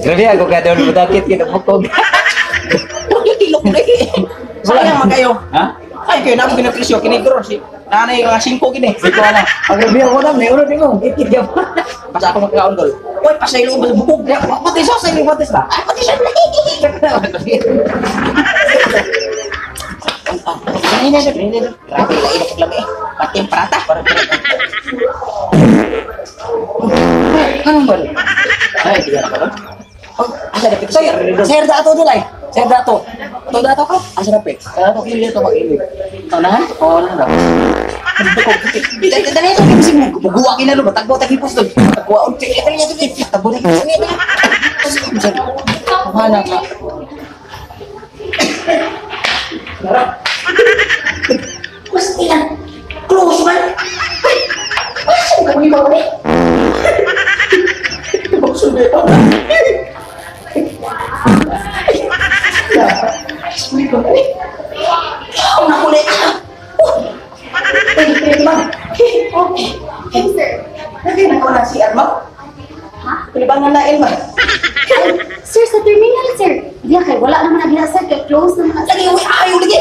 Grabe ako kada budakit kita bukog. Tilok na eh. Sayang man kayo. Ha? Ay, kayo na ako ginapresyo. Kinigro si nanay mga 5 gini. Siko na. Ang grabe ako na, may ulo nimo. Ikit ka pa. Basta ako magkaon dol. Uy, pasaylo ba sa bukog? Pati sa sa pati sa. Ay, pati sa Ini. Grabe, lain ako lami eh. Pati ang prata. Ano ba? Ay, di ka na. Oh, asa dapat Sir, sir dato dulay. Sir dato. To dato ka? Asa dapat? Dato kili dito mag-ilig. Tanahan? Oo, na daw. Dali dali ito kay bisig mo. Buguwa kina lo, tagbo tag hipos dol. Tagwa og dali dali dali. Tagbo na hipos ni. Kuha ka. Mas ilan? Close man. Ay, asa ka ni ba ni? Buksan na ito. Ang nakuli. Ay, ma'am. Okay, sir. Lagi na ko na si Arma. Ha? Pilibangan na ba? Ay, sir, sa terminal, sir. Diya kay wala naman ang sir. Kay close naman. Lagi, uy, ayaw lagi.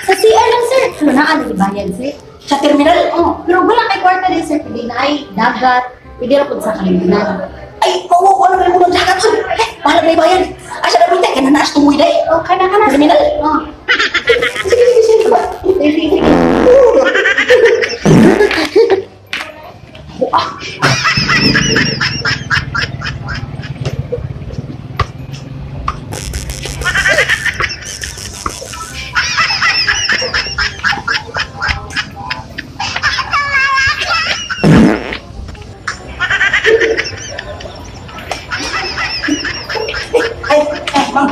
Sa CR lang, sir. Pero naa na gibayad, sir. Sa terminal? Oh, pero wala kay kwarta din, sir. Pwede na ay dagat. Pwede ra pud sa kalimunan. Ay, mawa ko na rin mo ng dagat. Uy, eh, mahal na ibayan. Asa na binta, kaya naas tumuwi na eh. Oh, kana kana. Terminal? Oh. Sige, sige, sige. Sige, sige, sige. Ay, ay, ma'am.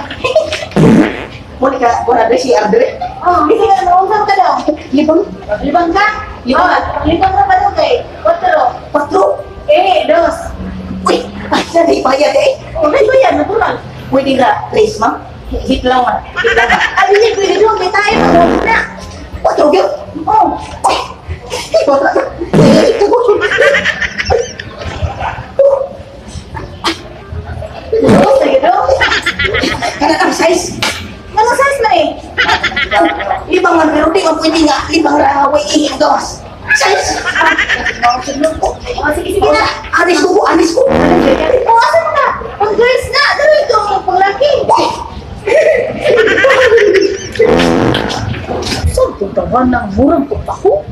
Muna ka, wala na si Ardre. Oh, hindi ka nausap ka daw. Libang, Libang ka? Libang. Oh, libang ka pa daw kay. Kwatro. Patro. Eh, dos. Uy, ay, nanay bayad eh. Okay ba yan? Natural. Pwede na, please, ma'am. Hit lang, ma'am. Hit lang, ma'am. Ay, hindi, pwede doon. May tayo. Mag na. Patro, yun. Oh. Uy, patro. Uy, tago. Dos, sige, dos. Kana ang size. Ano size na eh? Libang man, pero di man pwede nga. Libang raway, eh, gawas. Size. Oh, sige, sige na. Anis ko, anis ko. Oh, asa mo na? Pang girls na. Dali ito, pang laki. So, tuntawan ng murang pagpako.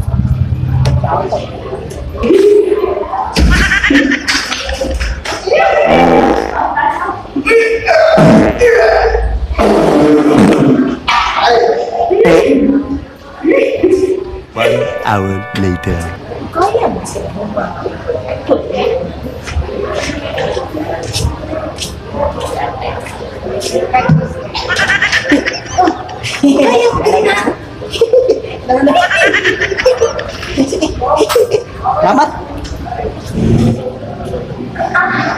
One hour later. Kaya mo sila mo ba? Kaya ko na. Salamat.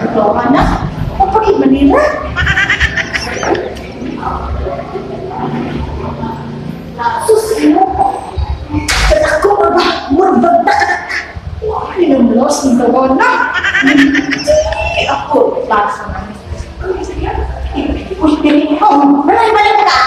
Ito na. O pag Manila. Sus mo. Ako ba ba? Murag na ka. Pinumlos ng tawa na. Hindi ako. Lasa na. Uy, dili. Oh, wala balik ka.